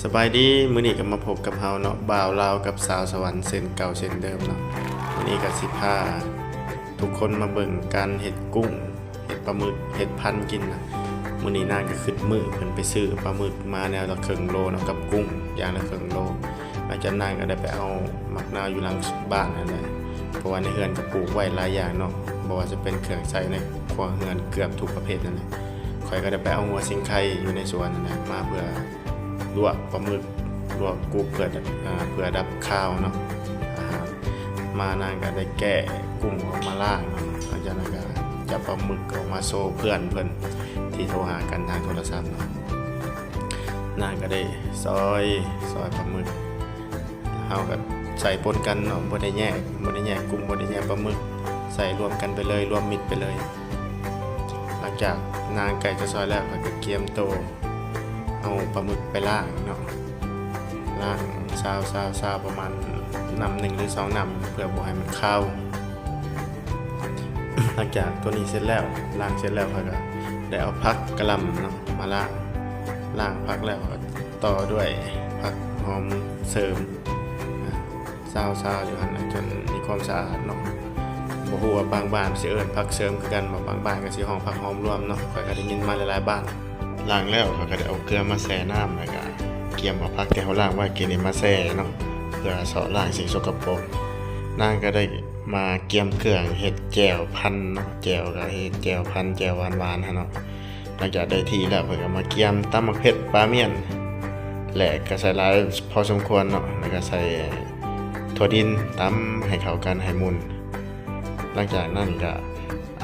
ສະບາຍດີ, ມື້ນີ້ກໍມາພົບກັບເຮົາເນາະ, ບ່າວລາວກັບສາວສະຫວັນ ເຊັ່ນເກົ່າເຊັ່ນເດີມເນາະ. ມື້ນີ້ກໍຊິພາທຸກຄົນມາເບິ່ງການເຮັດກຸ້ງ ເຮັດປາໝຶກ ເຮັດພັນກິນນະ. ມື້ນີ້ນາງກໍຄຶດມື້ ເພິ່ນໄປຊື້ປາໝຶກມາແນວລະເຄິ່ງໂລເນາະ ກັບກຸ້ງຢ່າງລະເຄິ່ງໂລ. ຫຼັງຈາກນັ້ນກໍໄດ້ໄປເອົາໝາກນາວຢູ່ຫຼັງບ້ານຫັ້ນແຫຼະ, ເພາະວ່າໃນເຮືອນກໍປູກໄວ້ຫຼາຍຢ່າງເນາະ, ບໍ່ວ່າຈະເປັນເຄື່ອງໃຊ້ໃນຄົວເຮືອນເກືອບທຸກປະເພດນັ້ນແຫຼະ. ຂ້ອຍກໍໄດ້ໄປເອົາຫົວສິງໄຄຢູ່ໃນສວນຫັ້ນແຫຼະ ມາເພື່ອລວກປາໝຶກ ລວກກຸບ ເພື່ອ ອ່າ ເພື່ອດັບຄາວເນາະ ອາຫານ. ມານາງກໍໄດ້ແກະກຸ້ງອອກມາລ້າງເນາະ, ຫຼັງຈາກນັ້ນກໍຈັບປາໝຶກອອກມາໂຊເພື່ອນເພິ່ນທີ່ໂທຫາກັນທາງໂທລະສັບເນາະ. ນາງກໍໄດ້ຊອຍ ຊອຍປາໝຶກ ເຮົາກໍໃສ່ປົນກັນເນາະ, ບໍ່ໄດ້ແຍກ ບໍ່ໄດ້ແຍກກຸ້ງ ບໍ່ໄດ້ແຍກປາໝຶກ, ໃສ່ລວມກັນໄປເລີຍ ລວມມິດໄປເລີຍ. ຫຼັງຈາກນາງໃກ້ຈະຊອຍແລ້ວ ຂ້ອຍກໍກຽມໂຕເອົາປາໝຶກໄປລ້າງເນາະ, ລ້າງຊາວ ຊາວ ຊາວ ປະມານນ້ຳໜຶ່ງ ຫຼື ສອງນ້ຳ ເພື່ອບໍ່ໃຫ້ມັນຄາວ. ຫຼັງຈາກໂຕນີ້ເສັດແລ້ວ ລ້າງເສັດແລ້ວ ຂ້ອຍກໍໄດ້ເອົາຜັກກະຫຼ່ຳເນາະມາລ້າງ, ລ້າງຜັກແລ້ວ ຕໍ່ດ້ວຍຜັກຫອມເສີມ ອາ ຊາວໆ ຢູ່ຫັ້ນນະ ຈົນມີຄວາມສະອາດເນາະ. ບໍ່ຮູ້ວ່າບາງບ້ານຊິເອີ້ນຜັກເສີມຄືກັນບໍ່, ບາງບ້ານກໍຊິຮ້ອງຜັກຫອມລວມເນາະ, ຂ້ອຍກໍໄດ້ຍິນມາຫຼາຍໆບ້ານ. ລ້າງແລ້ວ ຂ້ອຍກໍໄດ້ເອົາເກືອມາແຊ່ນ້ຳ ແລ້ວກໍກຽມເອົາຜັກທີ່ເຮົາລ້າງໄວ້ກີ້ນີ້ມາແຊ່ເນາະ ເພື່ອຊອກລ້າງສິ່ງສົກກະປົກ. ນາງກໍໄດ້ມາກຽມເຄື່ອງເຮັດແຈ່ວພັນເນາະ, ແຈ່ວກໍເຮັດແຈ່ວພັນ ແຈ່ວຫວານໆ ຫັ້ນເນາະ. ຫຼັງຈາກໄດ້ທີ່ແລ້ວ ເພິ່ນກໍມາກຽມຕຳໝາກເຜັດ ປາມ້ຽນ ແລະ ກໍໃສ່ຫຼາຍພໍສົມຄວນເນາະ, ແລ້ວກໍໃສ່ຖົ່ວດິນ ຕຳໃຫ້ເຂົ້າກັນ ໃຫ້ໝຸ່ນ. ຫຼັງຈາກນັ້ນກໍ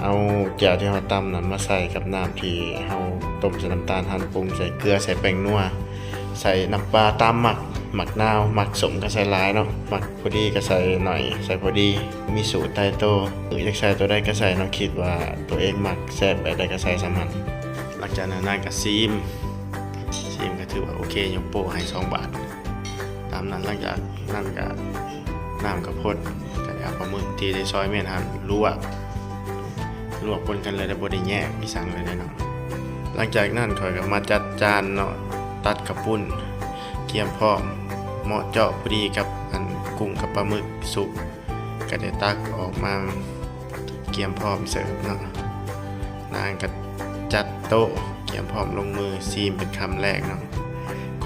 ເອົາແຈ່ວທີ່ເຮົາຕຳນັ້ນມາໃສ່ກັບນ້ຳທີ່ເຮົາຕົ້ມໃສ່ນ້ຳຕານ ຫັ້ນ ປຸງໃສ່ເກືອ ໃສ່ແປ້ງນົວ ໃສ່ນ້ຳປາຕາມມັກ, ໝາກນາວ ມັກສົ້ມກໍໃສ່ຫຼາຍເນາະ, ມັກ ພໍດີກໍໃສ່ໜ້ອຍ ໃສ່ພໍດີ, ມີສູດຕາຍໂຕ. ຢາກໃສ່ໂຕໃດກໍໃສ່ເນາະ, ຄິດວ່າໂຕເອງມັກແຊບແບບໃດກໍໃສ່ສ່ຳນັ້ນ. ຫຼັງຈາກນັ້ນນາງກໍຊີມ, ຊີມກໍຖືວ່າໂອເຄ, ຍົກໂປ້ໃຫ້ສອງບາດ. ຕາມນັ້ນ ຫຼັງຈາກນັ້ນກໍນ້ຳກໍພົດ, ກໍໄດ້ເອົາປາໝຶກທີ່ໄດ້ຊອຍມ້ຽນຫັ້ນລວກ, ລວກປົນກັນເລີຍ, ບໍ່ໄດ້ແຍກອີ່ສັງເລີຍເນາະ. ຫຼັງຈາກນັ້ນຂ້ອຍກໍມາຈັດຈານເນາະ, ຕັດເຂົ້າປຸ້ນ, ກຽມພ້ອມ ເໝາະເຈາະພໍດີກັບອັນກຸ້ງກັບປາໝຶກສຸກ, ກໍໄດ້ຕັກອອກມາກຽມພ້ອມເສີບເນາະ. ນາງກໍຈັດໂຕະກຽມພ້ອມລົງມືຊີມເປັນຄຳແລກເນາະ,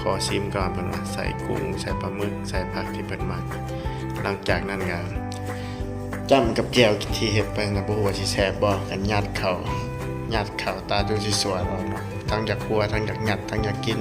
ຂໍຊີມກ່ອນ ເພິ່ນວ່າ, ໃສ່ກຸ້ງ ໃສ່ປາໝຶກ ໃສ່ຜັກທີ່ເພິ່ນມັກ. ຫຼັງຈາກນັ້ນກໍຈ້ຳກັບແຈ່ວທີ່ເຮັດໄປນະ, ບໍ່ຮູ້ວ່າຊິແຊບບໍ່, ກໍຍັດເຂົ້າ ຍັດເຂົ້າຕາຈົນຊິສວດອອກເນາະ. ທັງຢາກຫົວ ທັງຢາກຍັດ ທັງຢາກກິນ,